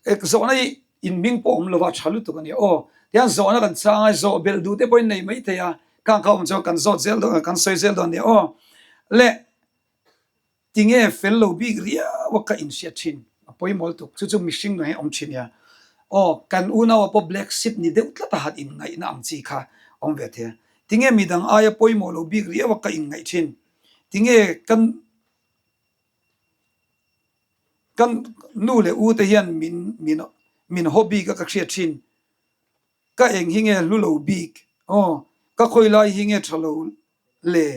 Zawhna hi in hming pawh awm lova tha lutuk a nia aw. Tihian zawhna kan chang a, zawh belh duh te pawhin nei mai thei a, khang kha awm chuan kan zawt zel dawn kan sawi zel dawn a nia aw. Le tinge fel lo bik riau a ka inhriat thin a pawimawh lutuk chu chu mihring nung hi awm thin nia aw. Kan unau ah pawh black sheep ni deuh tlat a han inngaihna ang chi kha awm ve thei a. Tinge midang aia pawimawh lo bik riau a ka inngaih thin tinge kan Kan nu leh u te hian min min min haw bik a ka hriat thin. Ka eng hi nge hlu lo bik? Aw, ka khawi lai hi nge tha lo le?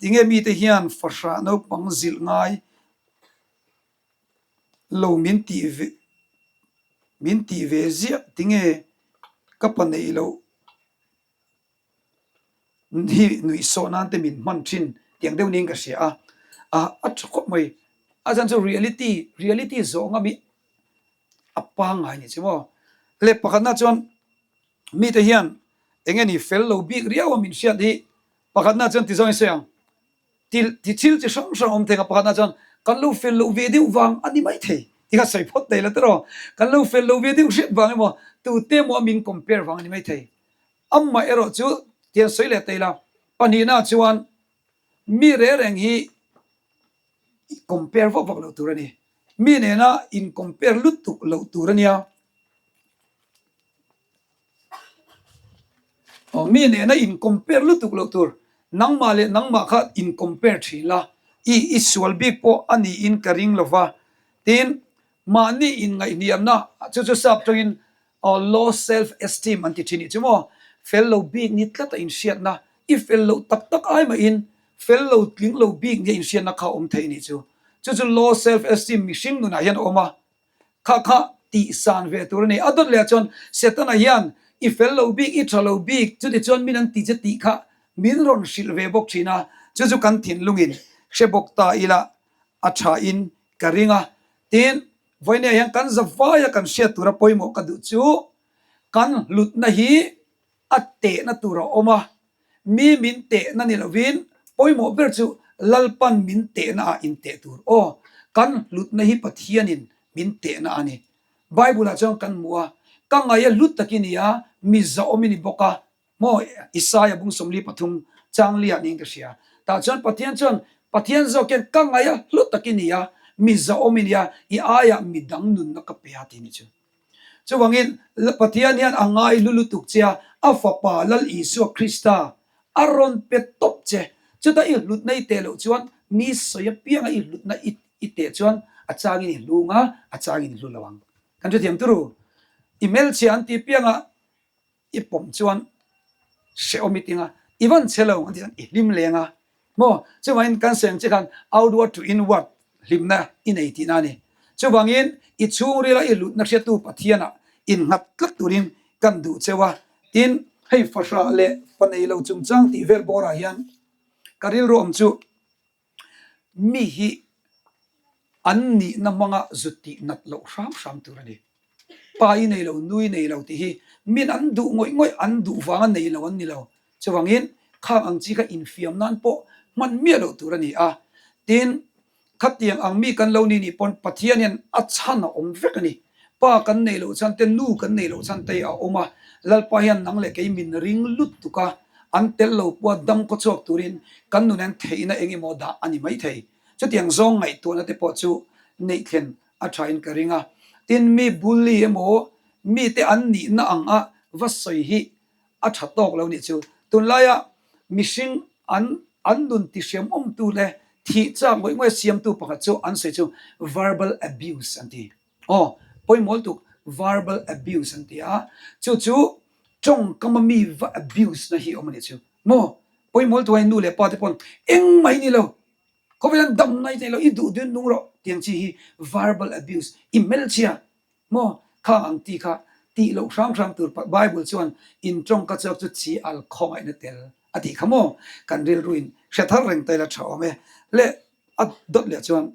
Tinge mite hian fahrah naupang zilh ngai lo min tih ve min tih ve ziah tinge ka pa neih loh? Hi nuih sawh nan te min hman thin tiang deuh niin ka hria a, a a tha khawp mai. A chhan chu reality, reality zawh ngam hi a pangngai ni che maw. Le pakhatna chuan mite hian eng nge ni fel lo bik riau a min hriat hi pakhatna chuan ti zawng in sawi ang. Ti ti thil chi hrang hrang awm thei ang a pakhatna chuan kan lo fel loh ve deuh vang a ni mai thei ti kha sawi phawt thei la tiraw. Kan lo fel loh ve deuh hriat vang emaw tute emaw a min compare vang a ni mai thei. Amah erawh chu tiang sawi leh ta ila, pahnihna chuan mi reng reng hi compare vak vak loh tur a ni. Mi nena in compare lutuk loh tur a nia. Aw, mi nena in compare lutuk loh tur. Nangmah leh nangmah kha in compare thin la, i i sual bik pawh a niin ka ring lova. Tin, mahni inngaihniamna chu chu sap tawngin Aw low self esteem an ti thin ih chu maw? Fel lo bik ni tlat a inhriatna, i fel loh tak tak ai mahin fel lo tling lo bik nia inhriatna kha a awm thei nih chu. Chu chu low self esteem mihring nunah hian a awm a, kha kha tihsan ve tur a ni. A dawt leh ah chuan Setana hian i fel lo bik, i tha lo bik, chuti chuan min an ti che tih kha min rawn hrilh ve bawk thin a, chu chu kan thinlungin hre bawk ta ila a tha in ka ring a. Tin, Vawinia hian kan zavaia kan hriat tura pawimawh ka duh chu kan hlutna hi a tehna tur a awm a, mi min tehna ni lovin pawimawh ber chu Lalpan min tehna ah in teh tur aw, kan hlutna hi Pathianin min tehna a ni. Bible ah chuan kan hmu a, ka ngaia hlut tak i ni a, mi zahawm i ni bawk a, Maw Isaia bung 43 chang liah niin ka hria. Tah chuan Pathian chuan, Pathian zawk hian ka ngaih a hlu tak i ni a, mi zahawm i ni a, i aiah mi dang nunna ka pe a ti ni chu. Chuvangin Pathian hian a ngai hlu lutuk che a, a Fapa Lal Isua Krista a rawn pe tawp che. Chuta i hlutna i teh loh chuan mi sawi apianga i hlutna i teh chuan a changin i hlung a, a changin i hlu lo ang. Kan hrethiam turu. I hmelchhia an ti apianga I pawm chuan hrehawm i ting a, i van chhe lo an ti chuan i hlim leng a maw? Chuvangin kan sawi ang che khan outward to inward hlimna i nei tihna a ni. Chuvangin i chhungrila i lutna hriattu Pathianah innghat tlat turin kan duh cheu a. Tin, hei fahrah leh fa nei lo chungchang tih vel bawrah hian ka rilru awm chu mi hi an nihna hmanga zut tih nat loh hram hram tur a ni. Pa i nei lo, nu i nei lo tih hi min an duh ngawih ngawih, an duh vanga nei lo an ni lo. Chuvangin khang ang chi kha infiam nan pawh hman miah loh tur a ni a. Tin, khatiang ang mi kan lo ni nih pawn Pathian hian a chhan a awm vek a ni. Pa kan nei loh chhan te, nu kan nei loh chhan te hi a awm a. Lalpa hian nang leh kei min ring lutuk a, an tel lo pawha dam khaw chhuak turin kan nun hian theihna eng emaw dah a ni maithei. Chutiang zawng ngaihtuahna te pawh chu neih thlen a thain ka ring a. Tin, mi bully emaw mite an nihna ang a va sawi hi a tha tawk lo nih chu. Tunlaia mihring an an nun tihriamawmtu leh thih chak ngawih ngawih siamtu pakhat chu an sawi chu verbal abuse an ti. Aw, pawimawh lutuk verbal abuse an ti a, chu chu tawngkama mi va abuse na hi awm a nih chu. Maw, pawimawh lutuk a nu leh pa te pawn engmah hi ni lo, khawvel an dam ngai thei lo, i duh dun nung rawh tiang chi hi verbal abuse, i hmelchhia maw khang ang ti kha tih loh hram hram tur Bible chuan in tawngka chhuak chu chi al khawngaihna tel a tih kha maw, kan rilruin hre thar reng ta ila tha awm e. Le A dawt leh chuan,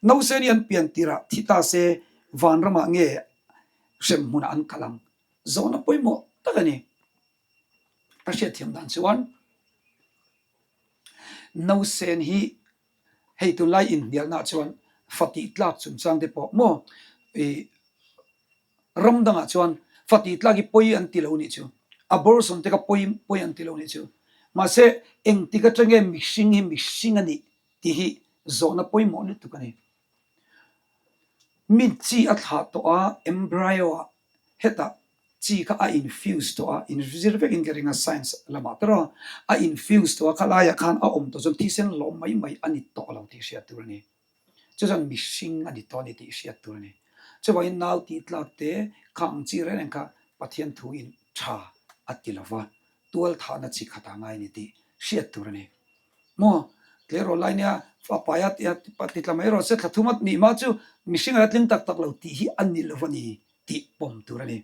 Nauseni an pian tirah thi ta se vanramah nge hrem hmunah an kal ang? Zawhna pawimawh tak a ni. Ka hriatthiam dan chuan Nausen hi hei tunlai inhnialnaah chuan fa tih tlak chungchang te pawh maw ih. Ram dangah chuan fa tih tlak hi pawi an ti lo nih chu. Abortion te kha pawi pawi an ti lo nih chu. Mahse, engtik atang nge mihring hi mihring a nih tih hi zawhna pawimawh lutuk a ni. Mi chi a thlah tawh a, embryo ah hetah chi kha a infuse tawh a, inzir vekin ka ring a science lamah te rawh, a infuse tawh a khalaiah khan a awm tawh chuan thisen lawm mai mai a ni tawh lo tih hriat tur a ni. Chu chuan mihring a ni tawh a ni tih hriat tur a ni. Chuvangin nau tih tlak te kha ang chi reng reng kha Pathian thuin tha a ti lo va, tual thahna chi khat ah ngai a ni tih hriat tur a ni. Maw? Tleirawl lai nia fa paia tia ti tla mai rawh se thla thum a nih hma chu mihring a la tling tak tak lo tih hi a ni lo a ni tih pawm tur a ni.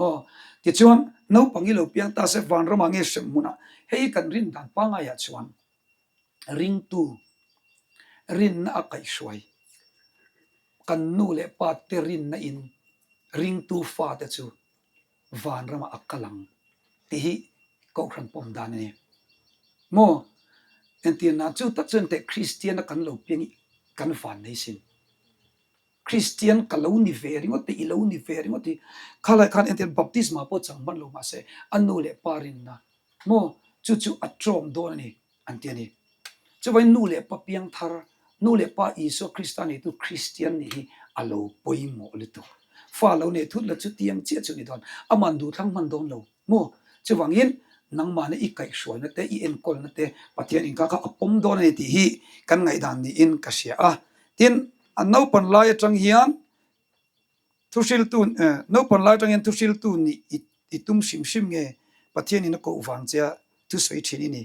Aw, tichuan naupang hi lo piang ta se vanramah nge hrem hmunah hei hi kan rin dan pangaiah chuan ringtu rinna a kaihhruai kan nu leh pa te rinna in ringtu fate chu vanramah a kal ang tih hi Kohhran pawm dan a ni. Maw? Entirna chu tak chuan teh Kristiana kan lo piang i kan van nei sin. Kristian ka lo ni ve ringawt te, i lo ni ve ringawt hi khalai khan entir baptisma pawh chang hman lo mahse a nu leh pa rinna maw chu chu a tlawm dawn a ni an ti a ni. Chuvangin nu leh pa piang thar, nu leh pa Isua Krista neitu Kristian nih hi a lo pawimawh lutuk. Fa lo nei thut la chu tiang chiah chu ni dawn. Aman duhthlang hman dawn lo maw? Chuvangin nangmahna i kaihhruaina te, i enkawlna te Pathian inkha kha a pawm dawn a ni tih hi kan ngaihdan niin ka hria a. Tin, a naupan lai atang hian Thuhriltu, Naupan lai atangin thuhriltu nih i tum hrim hrim nge Pathianin a koh vang che a thusawi thin i ni?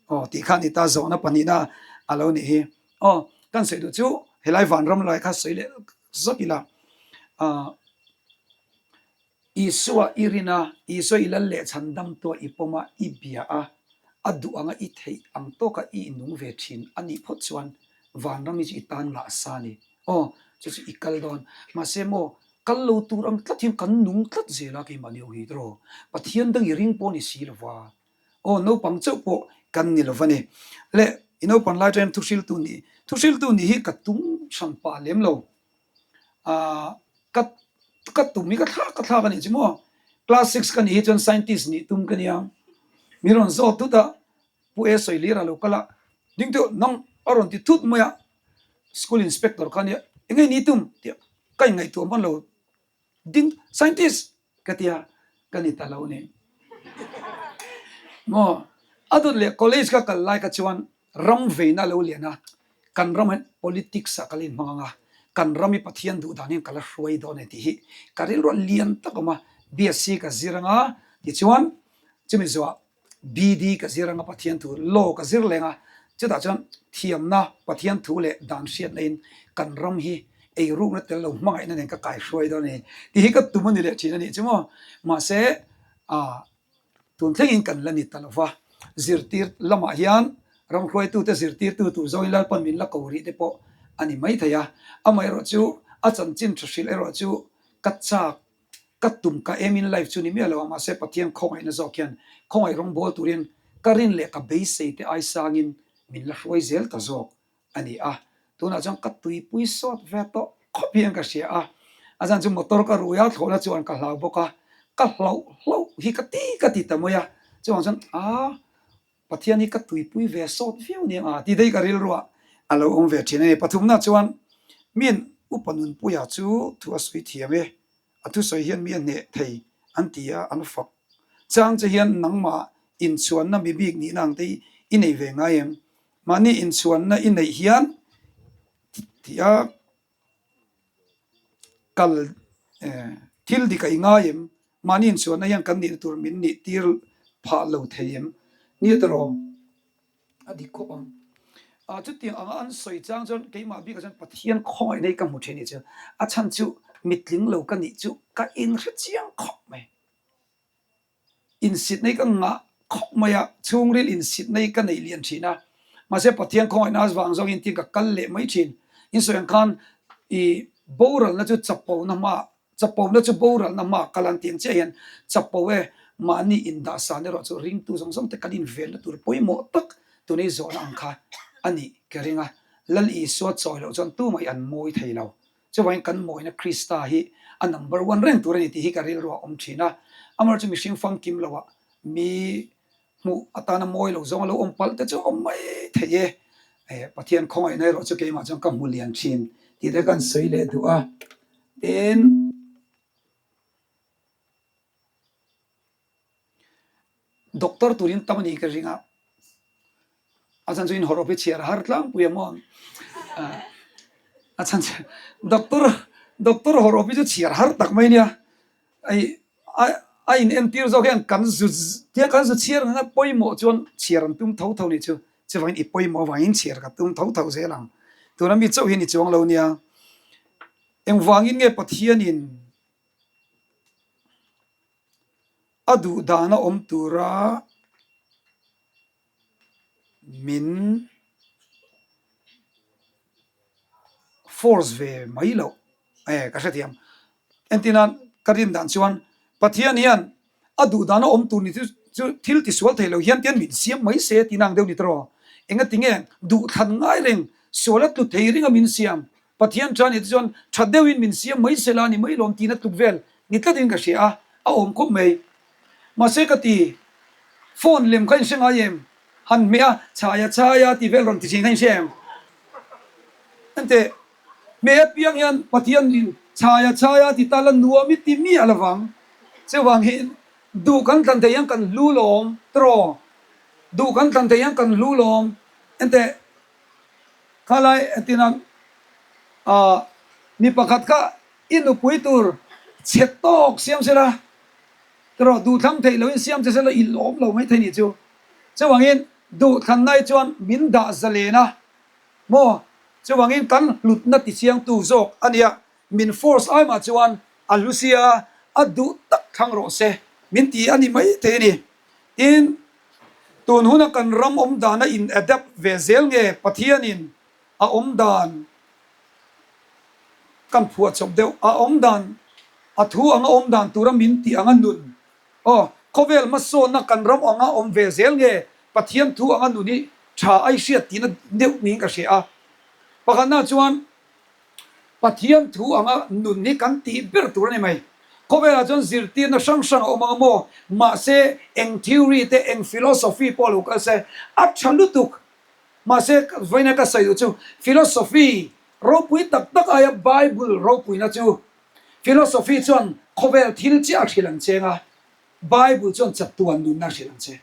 Aw tih kha a ni ta, zawhna pahnihna a lo nih hi. Aw, kan sawi duh chu helai vanram lai kha sawi leh zawk ila. Isua i rin a, Isua i lal leh chhan dam tuah i pawm a, i bia a, a duh anga i theih ang tawka i nung ve thin a nih phawt chuan vanram hi chu i tan ngah sa a ni. Aw, chu chu i kal dawn. Mahse maw, kal lo tur ang tlat hian kan nung tlat zel a keimahni ho hi tiraw? Pathian dang i ring pawh ni si lo va. Aw, naupang chauh pawh kan ni lo va ni. Le, i naupan lai atangin thuhriltu nih, thuhriltu nih hi ka tum hran pah lem lo. Aaa, ka ka tum hi ka thlak ka thlak a nih chu maw? Class six ka nih hi chuan scientist nih tum ka nia. Mi rawn zawt thut a, Pu E Sawilir a lo kal a, ding teuh nang a rawn ti thut mai a. School inspector kha nia enge ni tum tih ka inngaihtuah hman lo ding scientist ka tia ka ni ta lo ni maw a dawt leh college ka kal lai kha chuan ram veina a lo lian a kan ram hian politics ah ka la inhmang ang a kan ram hi Pathian duh dan hian ka la hruai dawn e tih hi ka rilru a lian tak awm a BSc ka zir ang a tichuan chumi zawhah BD ka zir anga Pathian thu, Law ka zir leng a, chutah chuan thiamna, Pathian thu leh dan hriatna in kan ram hi eirukna tel lo hmangaihna nen ka kaihruai dawn a ni tih hi ka tum a ni leh thin a nih chu maw. Mahse, ah tun thlengin kan la ni ta lo va, zirtir lamah hian ram hruaitute zirtirtu tur zawngin Lalpan min la ko rih te pawh a ni maithei a, amaherawhchu a chanchin tha hrilh erawh chu ka chak Ka tum ka aim in life chu ni miah lo a, mahse Pathian khawngaihna zawk hian khawngaih rawngbawl turin ka rin leh ka beisei te ai sangin min la hruai zel ta zawk a ni a. Tunah chuan ka tuipui sawt ve tawh khawp hian ka hria a, a zan chu motor ka rui a, thlawhna chuan ka hlau bawk a, ka hlauh hlauh hi ka ti ka ti ta mai a, chuvang chuan aa Pathian hi ka tuipui ve sawt viau nia a ti daih ka rilruah a lo awm ve thin a ni. Pathumna chuan min upa nunpuia chu thu a sawi thiam e, a thusawi hian mi a hneh thei an ti a, an fak chang che hian nangmah inchhuanna mi bik nihna ang te hi i nei ve ngai em? Mahni inchhuanna i neih hian ti a. Kal thil dik a i ngai em? Mahni inchhuanna hian kan nihna tur min nih tir phah lo thei em? Nia tawrh a dik khawp ang. Chutiang anga an sawi chang chuan keimah bikah chuan Pathian khawngaihna hi ka hmu thin nih chu a chhan chu mitling lo ka nih chu ka inhre chiang khawp mai. Insitna hi ka ngah khawp mai a, chhungril insitna hi ka neih lian thin a, mahse Pathian khawngaihna avang zawngin tin ka kal leh mai thin. In sawi ang khan i boralna chu chapona hmaah, chapona chu boralna hmaah kal an tih ang chiah hian chapo e, mahni indahsan erawh chu ringtu zawng zawng te kan invenna tur pawimawh tak tuna i zawhna ang kha a nih ka ring a, Lal Isua chawi loh chuan tumah hi an mawi thei lo. Chuvangin kan mawina Krista hi a number one reng tur a ni tih hi ka rilru a awm thin a. Amaherawhchu mihring famkim loah mi hmuh atana mawi lo zawng a lo awm palh te chu a awm mai thei e. Pathian khawngaihna erawh chu keimah chuan ka hmu lian thin tih te kan sawi leh duh a. Tin. Doctor turin tam a nih ka ring a, a chhan chu in hawrawp hi chhiar a har tlangpui a maw? A chhan chu doctor doctor hawrawp hi chu chhiar har tak mai nia, hei a a in entir zawk hian kan zu tiang kan zu chhiar ang a pawimawh chuan chhiar an tum tho tho nih chu, chuvangin i pawimawh avangin chhiar ka tum tho tho zel ang, tuna mi chauh hi ni chuang lo nia, engvangin nge Pathianin A duh dana awm tura min force ve mai loh e ka hrethiam. Entirnan ka rin dan chuan Pathian hian a duh dana awm tur ni chu chu thil tisual thei lo hian tian min siam mai se tih nang deuh ni tawh. Engatinge duhthlan ngai reng sual a tlu thei ringa min siam Pathian tha nih te chuan tha deuhin min siam mai se la ni mai lawm tiin a tluk vel ni tlatin ka hria a, a awm khawp mai. Mahse ka ti, phone lem kha in hre ngai em? Han hmeh a, chhaia chhaia tih vel rawn ti thin kha in hre em? Enteh, hmeh apiang hian Pathian in chhaia chhaia ti ta la nuam i ti miah lovang. Chuvangin duh kan thlan thei hian kan hlu lawm tiraw? Duh kan thlan thei hian kan hlu lawm. Enteh. Khalai entin ang ah mi pakhat kha i nupui tur chhe tawk siam sela erawh duhthlang theih loin siam che sela i lawm lo mai thei nih chu. Chuvangin duhthlanna hi chuan min dah zalen a maw? Chuvangin kan hlutna tichiangtu zawk a nia, min force ai mah chuan a hlu sia a duh tak thlang rawh se min ti a ni mai thei a ni. Tin, tun huna kan ram awm dana in adapt ve zel nge Pathianin a awm dan kan phuah chawp deuh, a awm dan, a thu anga awm dan tura min tih anga nun, aw, khawvel hmasawnna kan ram anga awm ve zel nge Pathian thu anga nun hi tha ai hriat tihna deuh niin ka hria a. Pakhatna chuan. Pathian thu anga nun hi kan tih ber tur a ni mai. Khawvelah chuan zirtirna hrang hrang a awm ang maw? Mahse, eng theory te, eng philosophy pawh lo kal se, a tha lutuk. Mahse, vawiina ka sawi duh chu philosophy ropui tak tak aia Bible ropuina chu philosophy chuan khawvel thil chiah a hrilh ang cheng a, Bible chuan chatuan nunna a hrilh ang che.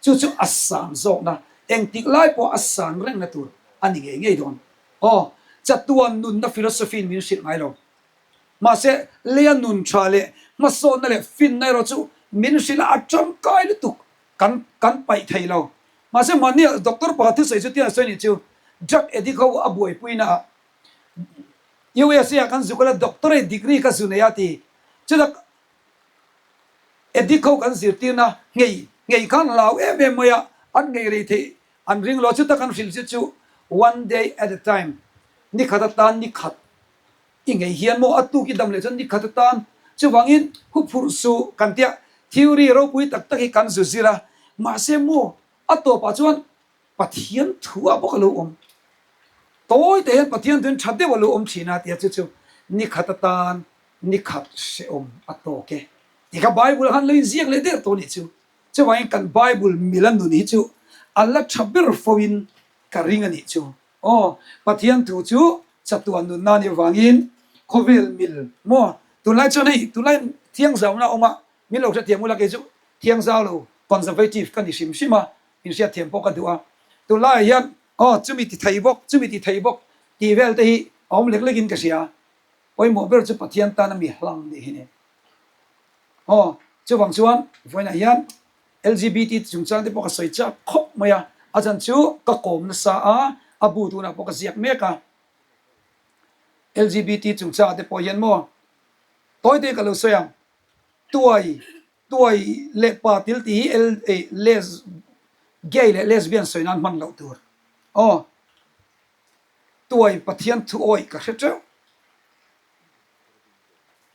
Chu chu a san zawkna, engtik lai pawh a san rengna tur a ni ngei ngei dawn. Aw, chatuan nunna philosophy in min hrilh ngai lo. Mahse, leia nun tha leh hmasawnna leh finna erawh chu min hrilh a, a tangkai lutuk kan kan paih thei lo. Mahse, mahni doctor pakhat thusawi chu tiang sawi nih chu drug addict ho a buaipuina ah USA ah kan zu kal a, doctorate degree ka zu nei a ti. Chutah addict ho kan zirtirna nghei nghei khan hlau em em mai a, an nghei rei theih An ring lo chu tak an hrilh che chu one day at a time, ni khat atan ni khat i ngei hian maw a tuk i dam leh chuan ni khat atan chuvangin huphurh suh kan tia theory ropui tak tak hi kan zu zir a, mahse maw a tawpah chuan Pathian thu ah bawk a lo awm tawi te hian Pathian thu in tha deuh a lo awm thin a tia chu chu ni khat atan ni khat hrehawm a tawk e tih kha Bible ah khan lo inziak leh der tawh a nih chu. Chuvangin kan Bible mila nun hi chu a la tha ber fo in ka ring a nih chu. Aw, Pathian thu chu chatuan nunna a nih avangin khawvel mil maw? Tunlai chuan hei, tunlai thiangzauna a awm a, min lo hrethiam ula kei chu thiangzau lo, conservative ka ni hrim hrim a, min hriatthiam pawh ka duh a. Tunlaiah hian aw chumi ti thei bawk, chumi ti thei bawk tih vel te hi a awm lek lek in ka hria. Pawimawh ber chu Pathian tana mi hlang nih hi ni. Aw, chuvang chuan vawiinah hian LGBT chungchang te pawh ka sawi chak khawp mai a, a chan chu ka kawm nasa a, a bu tunah pawh ka ziak mek a. LGBT chungchangah te pawh hian maw tawi te ka lo sawi ang, tuai, tuai leh pa til tih hi L, ei, les, gay leh lesbian sawi nan hman loh tur. Aw, tuai Pathian thu awih ka hre teuh.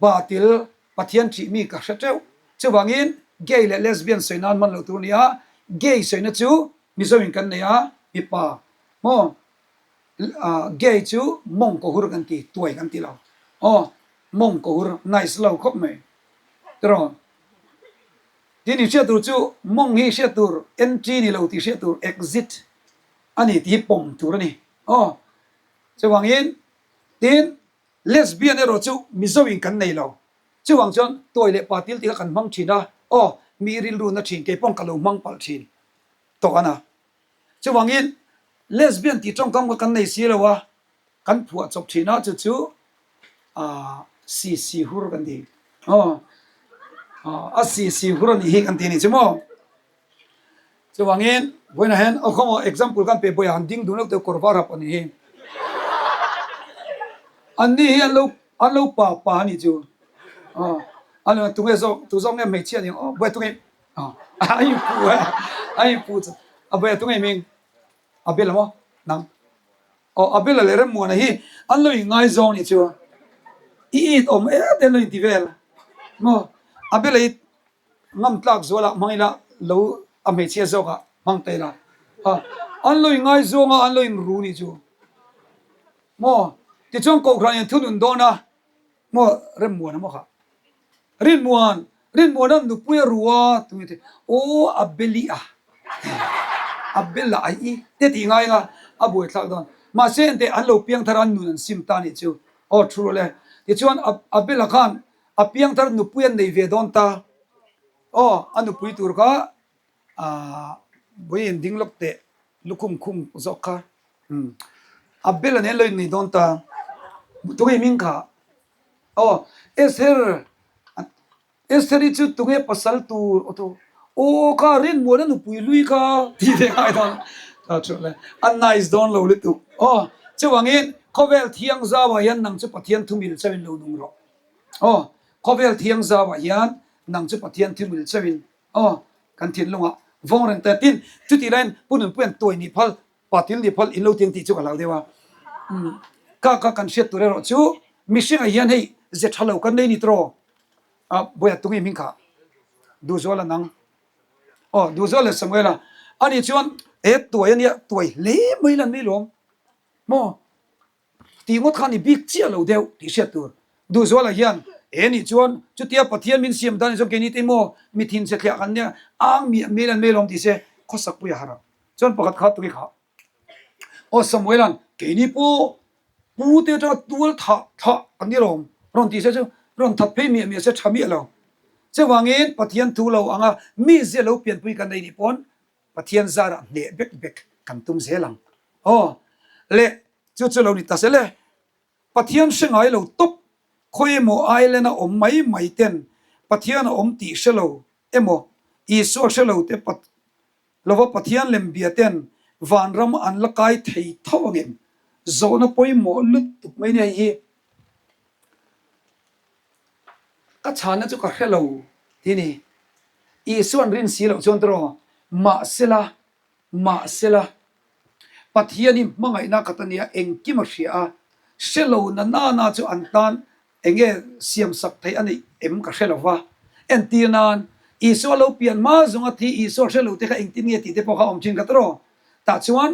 Batil Pathian ṭih mi ka hre ṭeuh. Chuvangin gay leh lesbian sawi nan hman lo tur a ni a, gay sawina chu Mizoin kan nei a, mipa maw gay chu mawng kaw hur kan ti, tuai kan ti lo. Aw mawng ka hur nice lo khawp mai tiraw. Tin i hriat tur chu mawng hi hriat tur entry ni lo tih hriat tur exit a ni tih hi pawm tur a ni aw. Chuvangin tin lesbian erawh chu Mizo in kan nei lo. Chuvang chuan tuai leh pa til tih kha kan hmang thin a aw mi rilru na thin keipawng ka lo hmang palh thin tawh a na. Chuvangin lesbian tih tawngkam kha kan nei si lo a kan phuah chawp thin a chu chu aah si si hur kan ti aw a si si hur a nih hi kan ti a nih chu maw. Chuvangin vawiinah hian aw khawmaw example kan pe bawiah han ding dun lo teh kawr var hap a nih hi. An ni hi an lo an lo pa pa a nih chu aw an lo tunge zawk tu zawk nge hmeichhia ni ang aw bawiah tunge aw a inpu a a inpu chu a bawiah tunge hming a bel maw nang aw a bela leh Remmuana hi an lo inngaizawng nih chu i it awm em te an lo inti vel maw a bela hi Ngam tlak zualah hmang ila lo a hmeichhia zawkah hmang ta ila a an lo inngaizawng a an lo inru nih chu maw tichuan kohhran in thunun dawn a maw Remmuan a maw kha Rinmuan Rinmuan a nupui a ru a tunge te aw a beli a a bel a ai i te tih ngai anga a buaithlak dawn mahse enteh an lo piang thar a an nun an sim ta nih chu aw thu rawh le tichuan a bela khan A piangthar nupui an nei ve dawn ta. Aw, a nupui tur kha aah vawiin ding lawk teh lukhum khum zawk kha. Umm a bel a nen lo innei dawn ta. Tunge hming kha? Aw, Esther, Esther hi chu tunge pasal tur aw tu? Aw kha Rinmuana nupui hlui kha tih ve ngai dawn ta chu le. A nice dawn lo lutuk. Aw, chuvangin khawvel thiang zauah hian nang chu Pathian thumil chauhin lo nung rawh. Aw, khawvel thiang zauah hian nang chu Pathian thimil chauhin, aw, kan thinlungah vawng reng ta. Tin, chutih laiin Pu Nunpuia'n tuai nih phal, pa til nih phal in lo tiang tih chu ka hlau deuh a. Umm, ka ka kan hriat tur erawh chu mihringah hian hei ze tha lo kan nei ni tawh. A, Bawiha tunge hming kha? Duhzuala nang. Aw, Duhzuala leh Samuela. Ani chuan, E, tuai a nia, tuai hle mai lan mai lawm. Maw? Tih ngawt kha ni bik chiah lo deuh tih hriat tur. Duhzuala hian, E nih chuan chutia Pathian min siam dan zawk keini te maw mi thinchhe thliah kan nia ang miah mial an mailawm tih se khawsakpui a har ang. Chuan pakhat kha tuki kha Aw Samuela'n keini pawh pu te atanga tual thah thlah kan ni lawm rawn tih se chu rawn that phei miah miah se tha miah lo. Chuvangin Pathian thu lo anga mi zia lo pianpui kan nei nih pawn Pathian zarah hneh bek bek kan tum zel ang. Aw le, chu chu lo ni ta sel e. Pathian hre ngai lo tawp, khawi emaw island a awm mai mai ten Pathian a awm tih hre lo emaw Isua hre lo te lova Pathian lem bia ten vanram an la kai thei tho angem? Zawhna pawimawh lutuk mai nia hei hi. Ka chhanna chu ka hre lo ti ni. Isua'n rin si loh chuan tawh mahsela, mahsela, Pathian hi hmangaihna khat a nia, engkim a hria a, hre lo na na na chu an tan eng nge siamsak theih a nih em ka hre lo va. Entir nan, Isua lo pian hma zawnga thi Isua hre lo te kha engtin nge tih te pawh kha a awm thin ka tawh. Tah chuan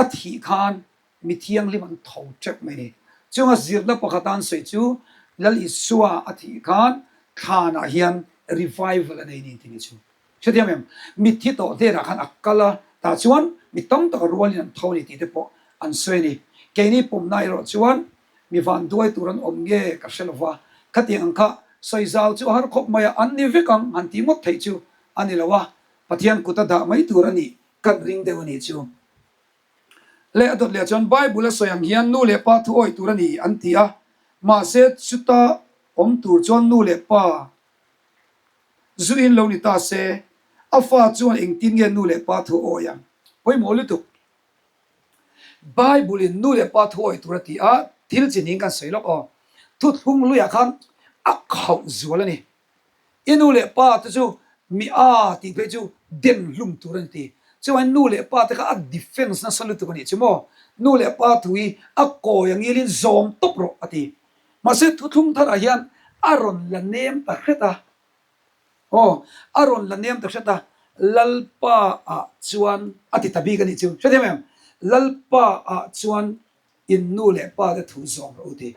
a thih khan Mi thianghlim an tho teuh mai ni. Chunga zirna pakhat an sawi chu Lal Isua a thih khan thlanah hian revival a nei ni tih ni chu. Hrethiam em? Mitthi tawh hnenah khan a kal a, tah chuan mi tam tak rualin an tho ni tih te pawh an sawi a ni. Keini pumna erawh chuan mi vanduai tur an awm nge ka hre lo va, khatiang ang kha sawi zau chu a har khawp mai a, an ni vek ang han tih ngawt theih chu a ni lo a, Pathian kut a dah mai tur a nih kan ring deuh a nih chu. Leh a dawt leh chuan Bible a sawi ang hian nu leh pa thu awih tur a ni an ti a, mahse chuta awm tur chuan nu leh pa zu in lo ni ta se, a fa chuan engtin nge nu leh pa thu awih ang? Pawimawh lutuk. Bible in nu leh pa thu awih tur a ti a, thil chi ning kan sawi lawk aw. Thuthlung luiah khan a khauh zual a ni. I nu leh pa te chu mi a tih phei chu den hlum tur a ni ti. Chuan nu leh pa te kha a defense nasa lutuk a nih chu maw. Nu leh pa thu hi a kawi a ngilin zawm tawp rawh a ti. Mahse thuthlung tharah hian a rawn la nem ta hret a. Aw, a rawn la nem ta hret a, Lalpa ah chuan a ti ta bik a nih chu. Hrethiam em? Lalpa ah chuan in nu leh pa te thu zawm rawh u ti.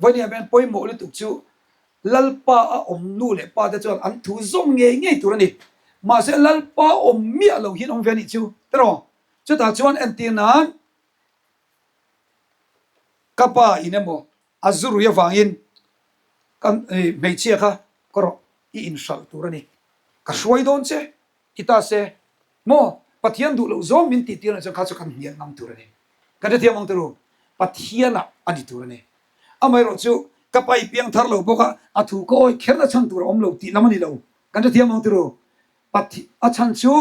Vawinia hian pawimawh lutuk chu Lalpa a awm nu leh pa te chuan an thu zawm ngei ngei tur a ni. Mahse Lalpa awm miah lo hian awm ve a nih chu tiraw? Chutah chuan entir nan ka pa in emaw a zu rui avangin ka hmeichhia kha ka rawh i inhralh tur a ni. Ka hruai dawn che ti ta se maw? Pathian duh loh zawng min tih tir ang chuan kha chu kan hnial ngam tur a ni. Kan hrethiam ang turu, Pathianah a ni tur a ni. Amaherawh chu ka pa i piang thar lo bawk a, a thu ka awih kherna chhan tur a awm lo tih lam a ni lo. Kan hrethiam ang turu, Pathi a chhan chu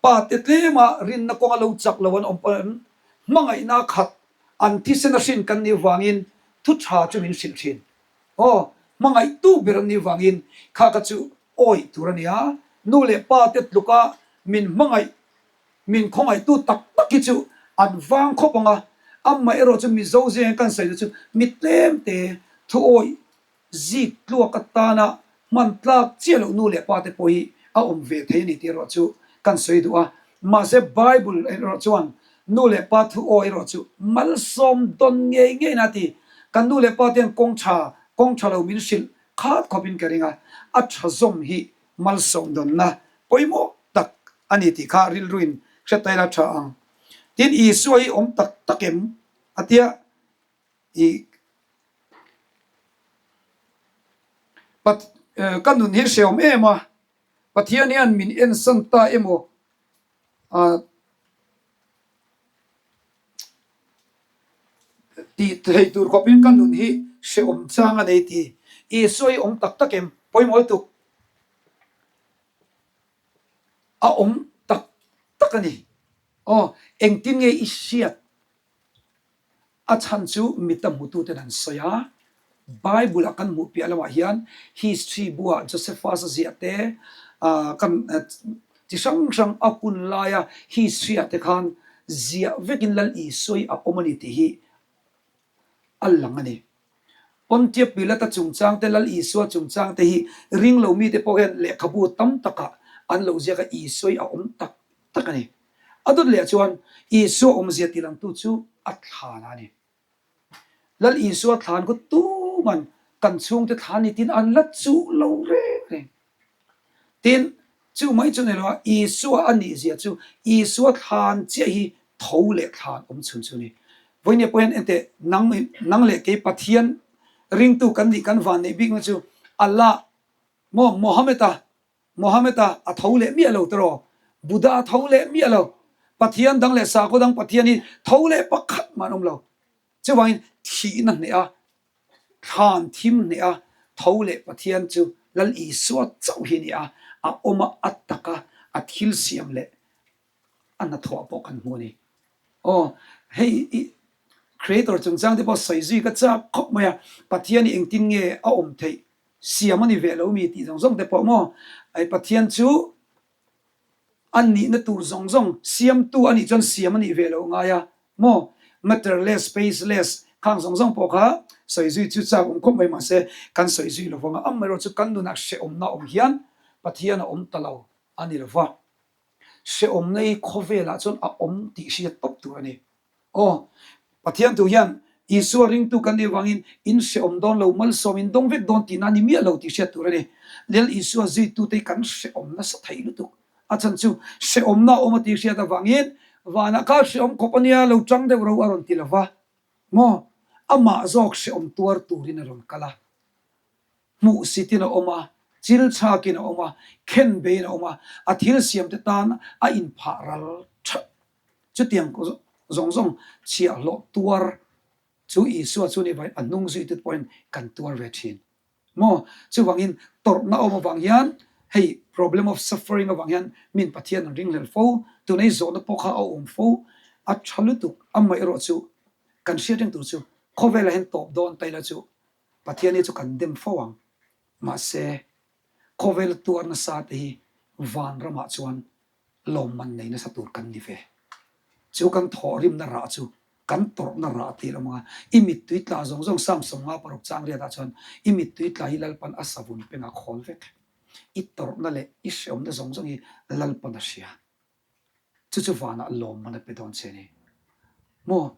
pa te tlema rinna kawnga lo chak lo an awm pawn hmangaihna khat an thisen a hrin kan nih vangin thu tha chu min hrilh thin. Aw, hmangaihtu ber an nih vangin kha ka chu awih tur a nia, nu leh pa te tluka min hmangaih, min khawngaihtu tak tak hi chu an vang khawp ang a, amaherawh chu Mizo zinga kan sawi te chu mi tlem te thu awih zik tluak atana hman tlak chiah loh nu leh pa te pawh hi a awm ve thei a ni tih erawh chu kan sawi duh a, mahse Bible erawh chuan nu leh pa thu aw erawh chu malsawm dawn ngei ngei na ti, kan nu leh pa te hian kawng tha, kawng tha lo min hrilh khat khawpin ka ring a, a tha zawm hi malsawm dawnna pawimawh tak a ni tih kha rilruin hre ta ila tha ang. Tin, Isua hi awm tak tak em? A tia. I ka nun hi hreawm em a, Pathian hian min ensan ta emaw tih thei tur khawpin ka nun hi hreawm chang a nei ti. Isua hi awm tak tak em? Pawimawh lutuk. A awm tak tak a ni. Aw, engtin nge i hriat? A chhan chu mita hmututen an sawi a, Bible-a kan hmuh piah lamah hian history buah Josephus-a ziah te, kan chi hrang hrang a hun laia history-ah te khan ziah vekin Lal Isua hi a awm a ni tih hi a lang a ni. Pontia Pilata chungchang te, Lal Isua chungchang te hi ring lo mite pawh hian lehkhabu tam takah an lo ziak a, Isua hi a awm tak tak a ni. A dawt leh chuan Isua awmzia tilangtu chu a thlan a ni. Lal Isua thlan khu tuman kan chhungte thlan ni tin an la chuh lo reng reng. Tin, chu mai chu ni lo a, Isua a nihzia chu Isua thlan chiah hi tho leh thlan awm chhun chu a ni. Vawinia pawh hian enteh nang nang leh kei Pathian ringtu kan nih kan van neih bikna chu Allah maw Mohammed-a Mohammed-a a tho leh miah lo tiraw? Buddha a tho leh miah lo. Pathian dang leh sakhaw dang Pathian hi tho leh pakhat mah an awm lo. Chuvangin thihna hneh a, thlan thim hneh a, tho leh Pathian chu Lal Isua chauh hi a ni a, a awm a, a tak a, a thil siam leh a hnathawh pawh kan hmu a ni. Aw, hei i Creator chungchang te pawh sawi zui ka chak khawp mai a, Pathian hi engtin nge a awm theih Siam a ni ve lo mi tih zawng zawng te pawh maw? Ai Pathian chu a nihna tur zawng zawng siamtu a nih chuan siam a nih ve lo ngai a maw? Matterless, spaceless khang zawng zawng pawh kha sawi zui chu chak awm khawp mai mahse kan sawi zui lo vang a, amaherawh chu kan nunah hrehawmna awm hian Pathian a awm ta lo a ni lo va, hrehawmna hi khawvelah chuan a awm tih hriat tawp tur a ni. Aw, Pathian tu hian Isua ringtu kan nih vangin in hrehawm dawn lo, malsawm in dawng vek dawn tihna a ni miah lo tih hriat tur a ni. Lel Isua zuitute hi kan hrehawm nasa thei lutuk. A chhan chu hrehawmna a awm a tih hriat avangin vanah kha hrehawm khawp a nia lo tang deuh ro a rawn ti lo va maw? Amah zawk hrehawm tuar turin a rawn kal a. Hmuhsitin a awm a, chil chhakin a awm a, khenbeiin a awm a, a thil siamte tan a inphah ral that. Chutiang zawng zawng chhiahhlawh tuar chu Isua chu nih vangin a hnung zuitute pawhin kan tuar ve thin maw? Chuvangin tawrhna awm avang hian hei problem of suffering avang hian min Pathian an ringhlel fo, tuna i zawhna pawh kha a awm fo, a tha lutuk, amaherawh chu kan hriat reng tur chu khawvelah hian tawp dawn ta ila chu Pathian hi chu kan dem fo ang, mahse khawvel tuar nasa te hi vanramah chuan lawmman nei nasa tur kan ni ve. Chu kan thawhrimna rah chu kan tawrhna rah tih lo manga i mittui tla zawng zawng Psalm 56 chang riatah chuan i mittui tla hi Lalpan a savun pengah khawl vek. I tawrhna leh i hreawmna zawng zawng hi Lalpan a hria. Chu chu vanah lawmman a pe dawn che a ni. Maw?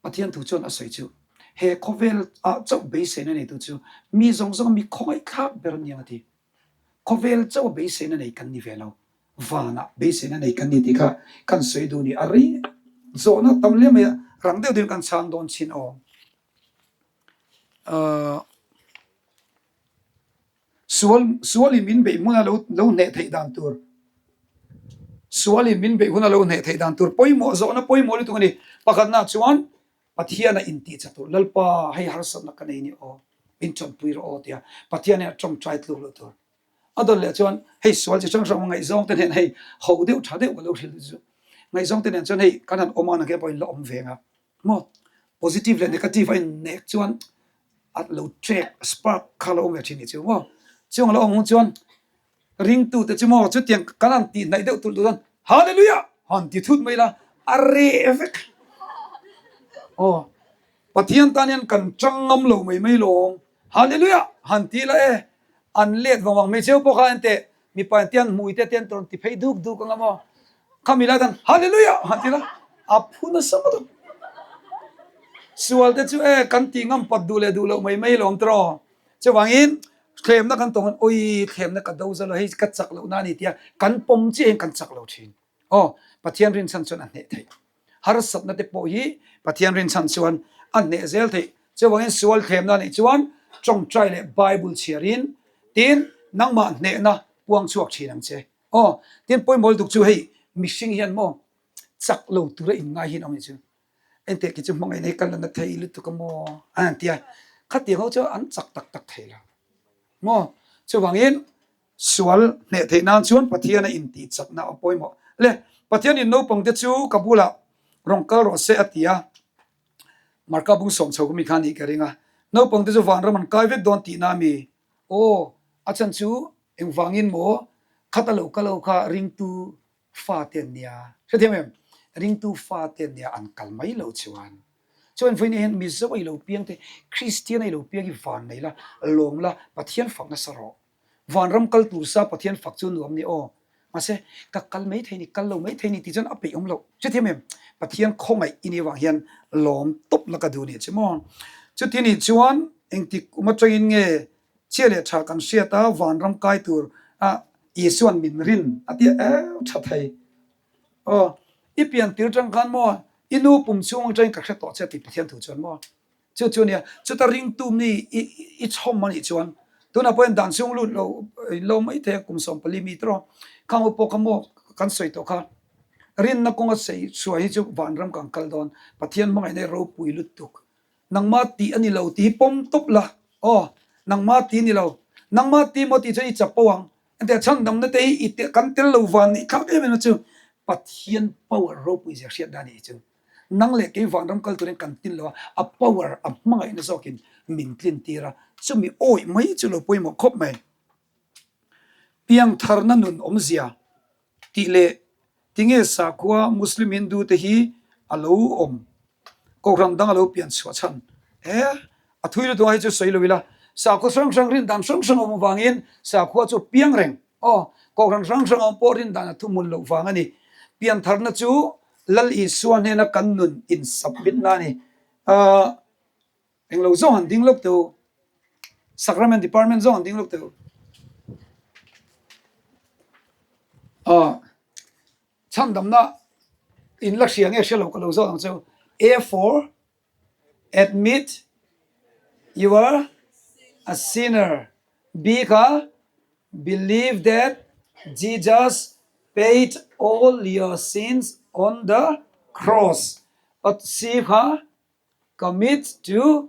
Pathian thu chuan a sawi chu. He khawvel ah chauh beiseina neitu chu mi zawng zawnga mi khawngaihthlak ber an ni ang a ti. Khawvel chauh a beiseina nei kan ni ve lo. Vanah beiseina nei kan ni tih kha kan sawi duh ni. A rei zawhna tam hle mai a, rang deuh deuhin kan chhang dawn chin aw. Ahh. Sual, sualin min beih hmuna lo lo hneh theih dan tur, sualin min beih huna lo hneh theih dan tur pawimawh zawhna pawimawh lutuk a ni. Pakhatna chuan Pathiana intih cha tur, Lalpa hei harsatna ka nei ni aw, min chawnpui rawh aw tia Pathian hian a tawngtai tluk loh tur. A dawn leh chuan hei sual chi hrang hrang ngaihzawng te nen hei ho deuh tha deuh ka lo hrilh chu. Ngaihzawng te nen chuan hei kan han awm a nangke pawhin la awm ve ang a. Maw? Positive leh negative a innek chuan a lo trek spark kha lo awm ve thin nih chu maw? Chung a lo awm hung chuan ringtute chu maw chutiang kan han tih hnaih deuh tulh duh chuan Hallelujah han ti thut mai la a reh vek. Aw Pathian tan hian kan tang ngam lo mai mai lawm. Hallelujah han ti la e an let vang vang hmeichhe ho pawh kha enteh mipa in te an hmui te te an rawn ti phei duk duk anga maw khami lai tan Hallelujah han ti la a phu nasa ngawt ang. Sual te chu e kan tih ngam pat duh leh duh loh mai mai lawm tiraw chuvangin thlemna kan tawng hian awi thlemna ka do zalo hei ka chak loh na a ni tia kan pawm chiah hian kan chak lo thin aw Pathian rinchhan chuan a hneh theih. Harsatna te pawh hi Pathian rinchhan chuan a hneh zel theih. Chuvangin sual thlemna a nih chuan tawngtai leh Bible chhiarin tin nangmah hnehna puang chhuak thin ang che. Aw, tin pawimawh lutuk chu hei mihring hian maw chak lo tura inngai hi an awm nih chu. Enteh khi chu hmangaihna hi ka la na thei lutuk a maw a han ti a, khatiang ho chu an chak tak tak thei lo maw. Chuvangin Sual hneh theih nan chuan Pathian a intih chakna a pawimawh. Le, Pathianin naupangte chu ka bulah rawn kal rawh se a ti a, Marka bung sawm chho ka mi kha nih ka ring a, naupangte chu vanram an kai vek dawn tihna a mi? Aw, a chhan chu engvangin maw khat a lo kal ho kha ringtu fate an nia. Hrethiam em? Ringtu fate an nia an kal mai lo chuan. Chuan vawiin hian Mizo a ilo piang te, Kristian a ilo piang hi van nei la, lawm la, Pathian fak nasa rawh. Vanram kal tur sa Pathian fak chu nuam ni aw. Mahse, ka kal mai thei ni, kal lo mai thei ni tih chuan a peih awm loh. Chuthiam em? Pathian khawngaih i nih avang hian lawm tawp la ka duh nih che maw? Chuti nih chuan engtik kum atangin nge chhia leh tha kan hriat a vanram kai tur a Isuan min rin a tia eu tha thei. Aw, i pian tir tang khan maw i nu pum chhung atangin ka hre tawh che tih Pathian thu chuan maw? Chu chu nia, chuta ringtu mi i chhawm a nih chuan tunah pawh hian dan chhung lut lo in lo mai thei a, kum 14 mi tawh khang ho pawh kha maw kan sawi tawh kha. Rinna kawnga sei chhuah hi chu vanram kan kal dawn, Pathian hmangaihna hi ropui lutuk. Nangmah tih a ni lo tih hi pawm tawp la, aw nangmah tih a ni lo, nangmah tih maw tih chuan i chak poh ang. Engtiah chhandamna te hi i kan tel lo van nih thlak em em a chu Pathian power ropui zia hriat dan a nih chu. Nang leh kei vanram kal turin kan tin lo a, a power, a hmangaihna zawkin min tlin tir a, chumi awih mai chu lo pawimawh khawp mai. Piangtharna nun awmzia tih leh tinge sakhua Muslim Hindu te hi a lo awm, kohhran dang a lo pian chhuah chhan he a thui lutuk a hei chu sawi lo ila, sakhua hrang hrang rin dan hrang hrang a awm avangin sakhua chu piang reng. Aw, kohhran hrang hrang awm pawh rin dan a thuhmun loh vang a ni. Piantharna chu Lal Isua hnena kan nun insubmit-na a ni. Ahh, englo zawng han ding lawk teh u. Sacrament Department zawng han ding lawk teh u. Aw, chhandamna in la hria nge hria lo ka lo zawt ang che u. A for admit you are a sinner. B kha believe that Jesus paid all your sins on the cross. At C kha commit to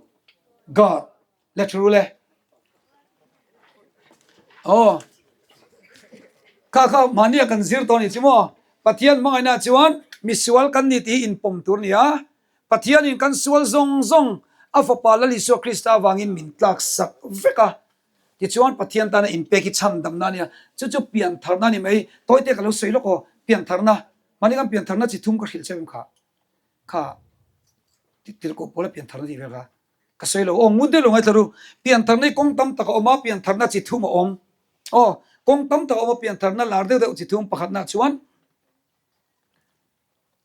God. Le thu le. Aw. Kha kha mahnia kan zir tawh ni chu maw? Pathian hmangaihna chuan misual kan ni tih hi inpawm tur ni a. Pathianin kan sual zawng zawng a Fapa Lal Isua Krista avangin min tlak sak vek a. Tichuan Pathian tana inpek hi chhandamna a nia. Chu chu piantharna a ni mai. Tawite ka lo sawi lawk aw. Piantharna. Mahni kan piantharna chi thum ka hrilh cheu em kha. Kha tirhkoh pawla piantharna tih vel kha ka sawi lo. Aw ngun deuh lo ngaithla ru. Piantharna hi kawng tam tak a awm a, piantharna chi thum a awm. Aw kawng tam tak a awm a, piantharna lar deuh deuh chi thum pakhatna chuan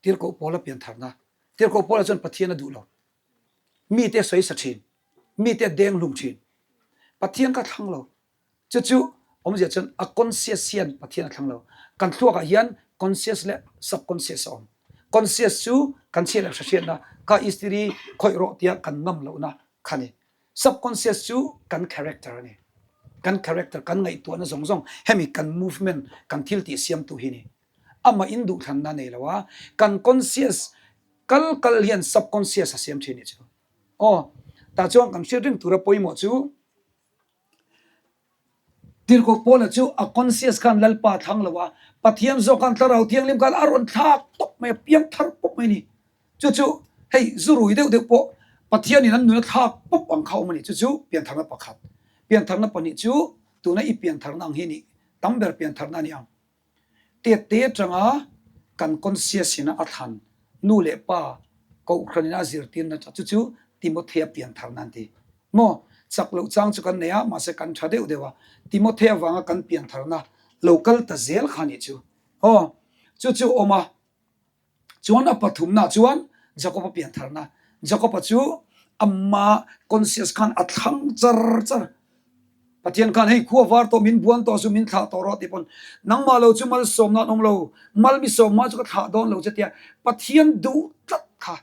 Tirhkoh Paula piantharna. Tirhkoh Paula chuan Pathian a duh lo. Mite a sawisa thin. Mite a deng hlum thin. Pathian kha thlang lo. Chu chu awmzia chuan a conscious hian Pathian a thlang lo. Kan thluakah hian conscious leh subconscious a awm. Conscious chu kan chhiat leh hrehriatna, kha istiri khawih rawh tia kan ngam lohna kha a ni. Subconscious chu kan character a ni. Kan character, kan ngaihtuahna zawng zawng, hemi kan movement, kan thil tih siamtu hi a ni. Amah in duhthlanna a nei lo a, kan conscious kal kal hian subconscious a siam thin a nih chu. Aw, tah chuan kan hriat reng tura pawimawh chu Tirhkoh Paula chu a conscious khan Lalpa a thlang lo a, Pathian zawk khan Thlarau Thianghlim khan a rawn thlak tawp mai a, piang thar pawp mai a ni. Chu chu hei zu rui deuh deuh pawh Pathianin an nun a thlak pawp ang kha a awm a ni. Chu chu piantharna pakhat. Piantharna pahnih chu tuna i piantharna ang hi a nih, tam ber piantharna a ni ang. Tette atanga kan conscious ina a thlan nu leh pa kohhran ina a zirtirna tha chu chu Timothea piantharna an ti. Maw? Chak loh chang chu kan nei a, mahse kan tha deuh deuh a. Timothea vanga kan piantharna lo kal ta zel kha nih chu. Aw, chu chu awm a. Chuan a pathumna chuan Jakob-a piantharna. Jakob-a chu ama conscious khan a thlang char char. Pathian khan hei khua var tawh min buan tawh chu min thlah tawh rawh tih pawn nangmah lo chu malsawmna an awm lo, mal mi sawmma chu ka thlah dawn lo che tia Pathian duh tlat kha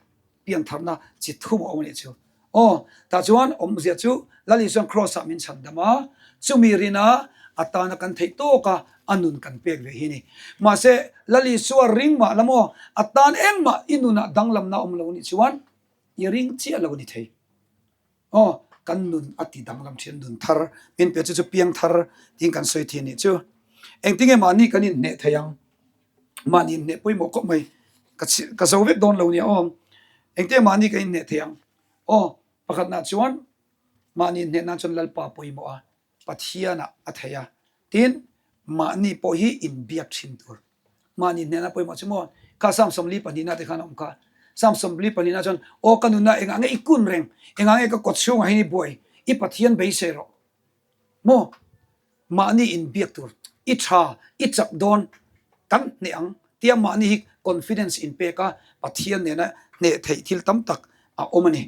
piantharna chi thum a awm a nih chu. Aw, tah chuan awmzia chu Lal Isuan Kraws-ah min chhan dam a, chumi rina atana kan theih tawk a, a nun kan pek ve hi a ni. Mahse, Lal Isua ring mah la maw, a tan engmah i nunah danglamna awm lo nih chuan i ring chiah lo a ni thei. Aw, kan nun a ti danglam thin, nun thar min pe chu chu piang thar tiin kan sawi thin nih chu. Engtinge mahni kan inhneh thei ang? Mahni inhneh pawimawh khawp mai. Ka ka zo vek dawn lo nia aw. Engtinge mahni kan inhneh thei ang? Aw, pakhatnah chuan mahni inhneh nan chuan Lalpa pawimawh a, Pathianah a thei a. Tin, mahni pawh hi inbiak thin tur. Mahni hnehna pawimawh chu maw? Kha Psalm 42 te khan a awm kha. Psalm 42 chuan, Aw ka nunna engah nge i kun reng? Engah nge ka kawt chhungah hian i buai? I Pathian beisei rawh. Maw? Mahni inbiak tur. I tha, i chak dawn, kan hneh ang tia mahni hi confidence inpek a, Pathian nena hneh theih thil tam tak a awm a ni.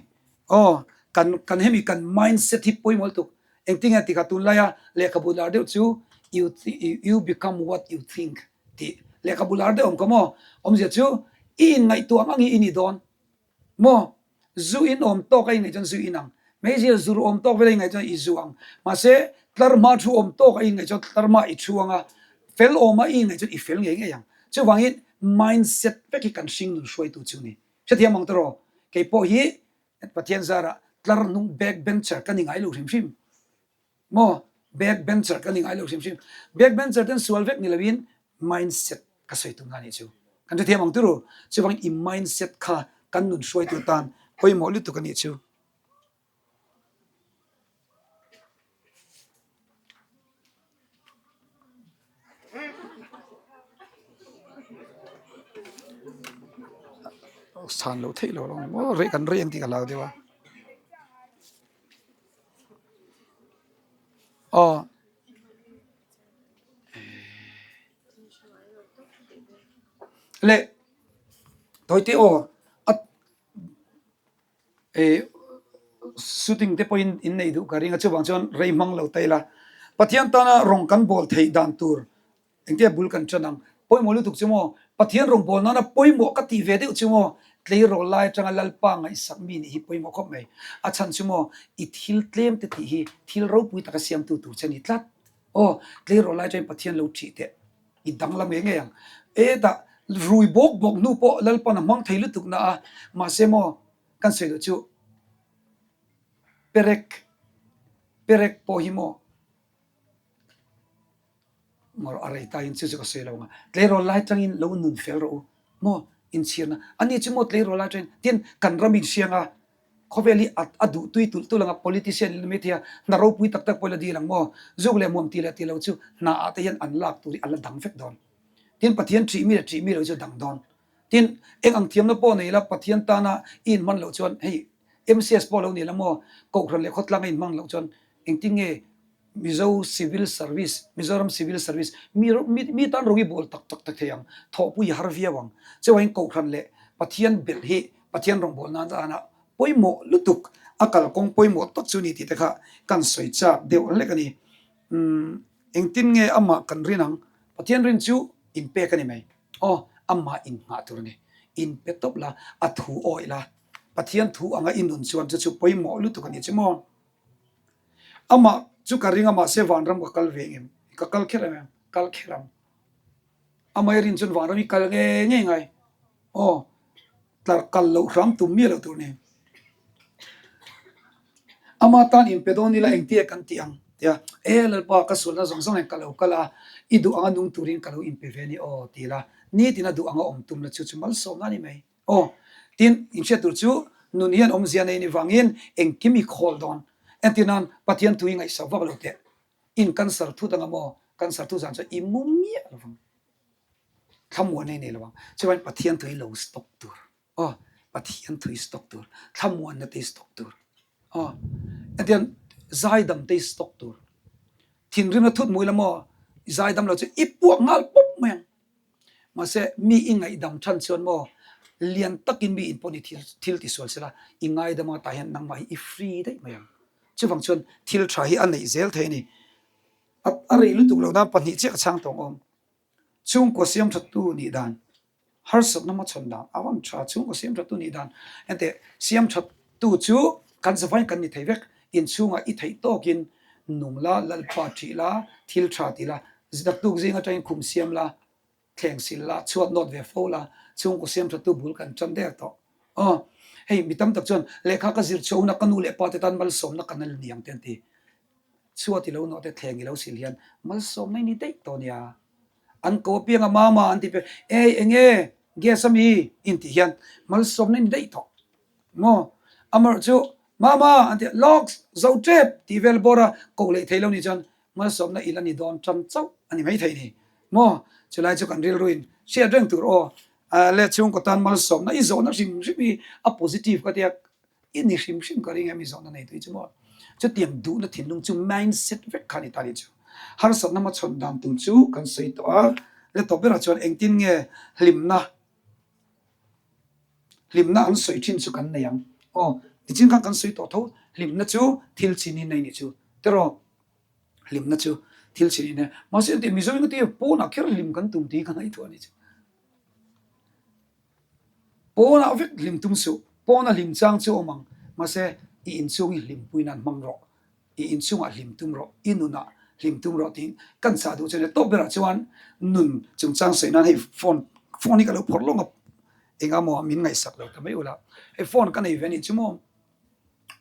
Aw, kan kan hemi kan mindset hi pawimawh lutuk. Engtinge tikha tunlaia lehkhabu lar deuh chu you you become what you think tih lehkhabu lar deuh awm kha maw? Awmzia chu i inngaihtuah ang ang hi i ni dawn maw? Zu in awm tawk a inngaih chuan zu in ang. Hmeichhia zur awm tawk vel a inngaih chuan i zu ang. Mahse tlarhma thu awm tawk a inngaih chuan tlarhma i thu ang a, fel awm a i inngaih chuan i fel ngei ngei ang. Chuvangin mindset vek hi kan hringnun hruaitu chu a ni. Hrethiam ang tawh rawh, kei pawh hi Pathian zarah tlar hnung back bencher ka ni ngai lo hrim hrim. Maw? Back bencher ka ni ngai lo hrim hrim. Back bencher ten sual vek ni loin mindset ka sawi tum na nih chu. Kan hrethiam ang turu. Chuvangin i mindset kha kan nun hruaitu tan pawimawh lutuk a nih chu. San loh theih loh ang maw rei kan rei ang tih ka hlau deuh a aw leh tawite aw a. Shooting te pawhin in nei duh ka ring a, chuvang chuan rei hmang lo ta ila. Pathian tana rawng kan bawl theih dan tur engtia bul kan ṭan ang? Pawimawh lutuk chu maw? Pathian rawng bawl nana pawimawh ka tih ve deuh chu maw? Tleirawl lai aṭanga Lalpa ngaihsak mi nih hi pawimawh khawp mai. A chhan chu maw? I thil tlem te tih hi thil ropui taka siamtu tur che a ni tlat. Aw, tleirawl lai aṭangin Pathian lo ṭih teh. I danglam ngei ngei ang. E tah rui bawk bawk hnu pawh Lalpan a hmang thei lutuk na a, mahse maw kan sawi duh chu perek perek pawh hi maw maw a rei tain chu chu ka sawi lo ang a, tleirawl lai tangin lo nun fel rawh u maw inchhirna ani chu maw tleirawl lai tangin tin kan ram inhriang a. Khawvel hi a duh tui tulh tulh ang a, politician in mai thei a, hna ropui tak tak pawh la dil ang maw? Zuk leh muam ti leh ti lo chu hna ah te hian an lak tur hi a la dang vek dawn. Tin, Pathian ṭih mi leh ṭih mi lo chu a dang dawn. Tin, eng ang thiamna pawh nei la, Pathian tana i inhman loh chuan hei MCS pawh lo ni la maw, Kohhran leh khawtlang a inhman loh chuan engtin nge Mizo Civil Service, Mizoram Civil Service, mi mi tan rawng i bawl tak tak tak thei ang, thawhpui i har viau ang. Chuvangin Kohhran leh Pathian belh hi Pathian rawngbawlna atana. pawimawh lutuk, a kalkawng pawimawh tak chu a ni tih te kha kan sawi chak deuh hlek a ni. Umm engtin nge amah kan rin ang? Pathian rin chu inpek a ni mai. Aw, amah innghah tur a ni. Inpe tawp la, a thu awih la, Pathian thu anga i nun chuan chu chu pawimawh lutuk a ni che maw? Amah chu ka ring a mahse vanram ka kal ve ngem? Ka kal kher em em? Kal kher ang. Amah i rin chuan vanram i kal ngei ngei ngai. Aw, tlar kal loh hram tum miah loh tur a ni. Ama tan inpe dawn ila engtia kan tih ang? Tia, E Lalpa, ka sualna zawng zawng hian ka lo kal a, i duh anga nung turin ka lo inpe ve a ni aw, ti la, nitin a duh anga awm tum la chu chu malsawmna a ni mai. Aw, tin, inhriat tur chu nun hian awmzia nei ni vangin engkim i khawl dawn. Entir nan, Pathian thu i ngaihsak vak lo teh. In cancer thut anga maw? Cancer thu zan chuan i mu miah lo vang. Thlamuan ei nei lo vang. Chuvangin Pathian thu hi lo stock tur. Aw, Pathian thu hi stock tur. Thlamuanna te hi stock tur. Aw, entir nan zaidam te hi stock tur. Thinrimna thut mu ila maw? I zaidam lo chu i puak nghal pawp mai ang. Mahse, mi i ngaihdam than chuan maw, lian takin mi in pawh ni thil thil ti sual sela, i ngaidam anga tah hian nangmah hi i free daih mai ang. Chuvang chuan thil tha hi a neih zel thei a ni. A a rei lutuk loh nan pahnih chiah ka chhang tawng awm. Chhungkaw siam thattu nih dan, harsatna hmachhawn dan a rawn tha. Chhungkaw siam thattu nih dan, enteh siam thattu chu kan zavaiin kan ni thei vek. Inchhungah i theih tawkin nung la, lalpa ṭih la, thil ṭha ti la, naktuk zing aṭangin khum siam la, thleng sil la, chhuat nawt ve fo la, chhungkaw siam ṭhattu bul kan ṭan der tawh. Aw, hei mi tam tak chuan lehkha ka zir chhuah hunah ka nu leh pa te tan malsawmna ka nal ni ang te an ti. Chhuat i lo nawh te thleng i lo sil hian malsawmna i ni daih tawh nia. An ko apiang a mama an ti pek, Ei enge gas a mi? Intih hian malsawmna i ni daih tawh. Maw? Amarawh chu, Mama! an ti a, Lawks! Zo tep! tih vel bawr a koh leh thei lo ni chuan malsawmna i la ni dawn tan chauh a ni maithei ni. Maw? Chulai chu kan rilruin hriat reng tur aw, le chhungkaw tan malsawmna i zawhna hrim hrim hi a positive ka tia, i ni hrim hrim ka ring em i zawhna nei tui chu maw? Chutiang duhna thinlung chu mindset vek kha a ni ta ni chu. Harsatna hmachhawn dan tur chu kan sawi tawh a, le tawp berah chuan engtin nge hlimna Hlimna an sawi thin chu kan nei ang. Aw, nichin khan kan sawi tawh tho, hlimna chu thil chin in a ni chu. Tiraw? Hlimna chu thil chin in a, mahse engtin Mizo in ka ti pawnah kher hlim kan tum tih hi ka ngaihtuah a ni chu. Pawnah vek hlim tum suh, pawna hlim chang chu awm ang, mahse i inchhung hi hlimpui nan hmang rawh. I inchungah hlim tum rawh, i nunah hlim tum rawh tiin kan chah duh chu a ni. Tawp berah chuan nun chungchang sawi nan hei phone phone hi ka lo phawrh lawng a, enga maw min ngaihsak lo ta mai ula. Hei phone ka nei ve a nih chu maw,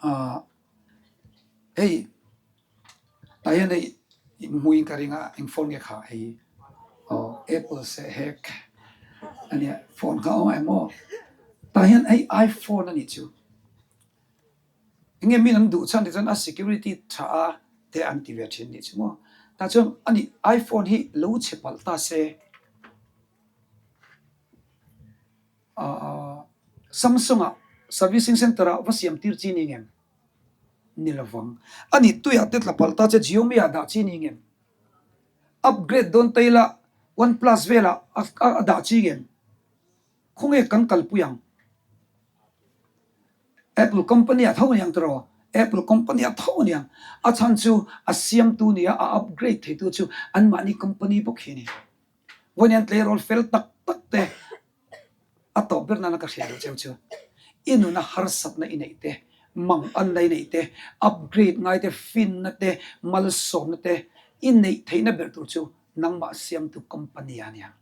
ah hei tah hian hei hmuin ka ring a, eng phone nge kha hei aw apple seh hek a nia phone kha a awm em aw, tah hian hei iphone a nih chu. Enge min an duh chhan tih chuan a security tha a te an ti ve thin nih chu maw. Tah chuan ani iPhone hi lo chhe palh ta se ahh Samsung ah servicing center ah va siam tir chi ni ngem? Ni lovang. Ani tuiah te tla palh ta che Xiaomi ah dah chi ni ngem? Upgrade dawn ta ila OnePlus velah a dah chi ngem? Khawnge kan kalpui ang? Apple company ah tho aniang tiraw? Apple company ah tho aniang. A chhan chu a siamtu nia a upgrade theitu chu anmahni company bawk hi a ni. Vawiin an tleirawl fel tak tak te a tawp ber nana ka hria duh cheu chu i nuna harsatna i neih te, manganna i neih te, upgrade ngai te, finna te, malsawmna te i neih theihna ber tur chu nangmah siamtu company ah aniang.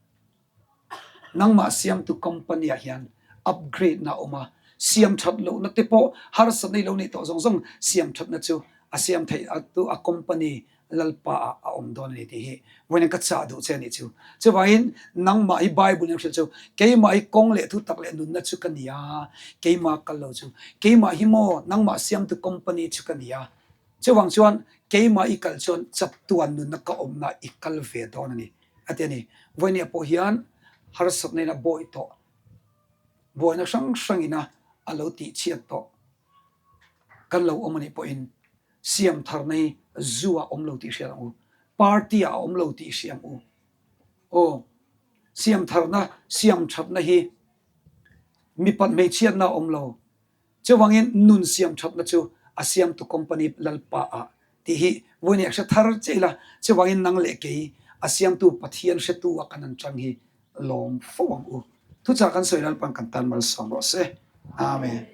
Nangmah siamtu company ah hian upgrade na a awm a, siam that lohna te pawh harsatna i lo neih tawh zawng zawng siam thatna chu a siam theih a tu a company Lalpa ah a awm dawn a ni tih hi vawiin ka chah duh che a nih chu. Chuvangin nangmah hi Bible in a hrilh chu keimah hi kawng leh thu tak leh nunna chu ka ni a, keimah kal lo chu keimah hi maw nangmah siamtu company chu ka ni a, chuvang chuan keimah i kal chuan chatuan nunna ka awmna i kal ve dawn a ni. A ti a ni. Vawinia pawh hian harsatna in a bawi tawh, buaina hrang hrangin a a lo tihchhiat tawh kan lo awm a nih pawhin siam tharna hi zu ah awm lo tih hriat ang u, party ah a awm lo tih hria ang u. Aw, siam tharna, siam thatna hi mipat hmeichhiatna a awm lo. Chuvangin nun siam thatna chu a siamtu company Lalpa ah tih hi vawiin a hre thar che ila, chuvangin nang leh kei a siamtu Pathian hretu a kan an chang hi lawm fo ang u. Thuchah kan sawi Lalpan kan tan malsawm rawh se. Amen.